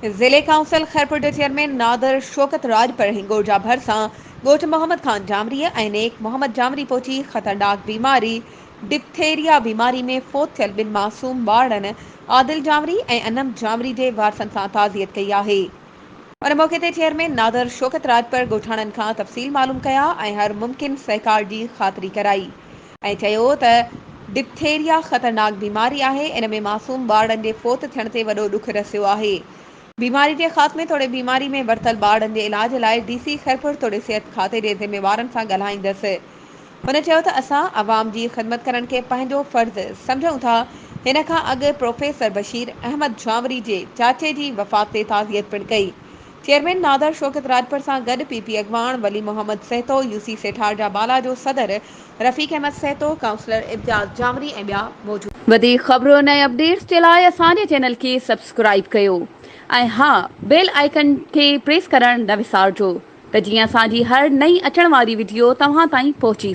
ضلعي ڪائونسل خيرپور جو چيئرمين نادر شوڪت راڄپر هنگورجا ڀرسان ڳوٺ محمد خان جامريء ۽ نيڪ محمد جامري پهچي خطرناڪ بيماري ڊپٿيريا بيماري ۾ فوت ٿيل ٻن معصوم ٻارڙن عادل جامري ۽ انم جامري جي وارثن سان تعزيت ڪئي آهي. ان موقعي تي چيئرمين نادر شوڪت راڄپر ڳوٺاڻن کان تفصيل معلوم ڪيا ۽ هر ممڪن سهڪار جي خاطري ڪرائي ۽ چيو ته ڊپٿيريا خطرناڪ بيماري آهي، ان ۾ معصوم ٻارڙن جي فوت ٿيڻ تي وڏو ڏک رسيو آهي. بيماري جي خاتمي توڙي بيماري ۾ ورتل ٻارڙن جي علاج لاء ڊي سي خيرپور توڙي صحت کاتي جي ذميوارن سان ڳالهائيندس. هن چيو ته اسان عوام جي خدمت ڪرڻ کي پنهنجو فرض سمجهون ٿا، هن کان اڳ پروفيسر بشير احمد جانوري جي چاچي جي وفات تي تعزيت پڻ ڪئي. چيئرمين نادر شوڪت راڄپر سان گڏ پي پي اڳواڻ ولي محمد سهتو، يو سي سيٺارجا بالا جو صدر رفيق احمد سهتو، ڪائونسلر امتياز جانوري ۽ ٻيا موجود. وڌيڪ خبرن ۽ اپڊيٽس جي لاء اسان جي چينل کي سبسڪرائيب ڪيو ۽ ها بيل آئيڪن کي پريس ڪرڻ نه وسارجو ته جيئن اسان جي هر نئين اچڻ واري وڊيو توهان تائين پهچي.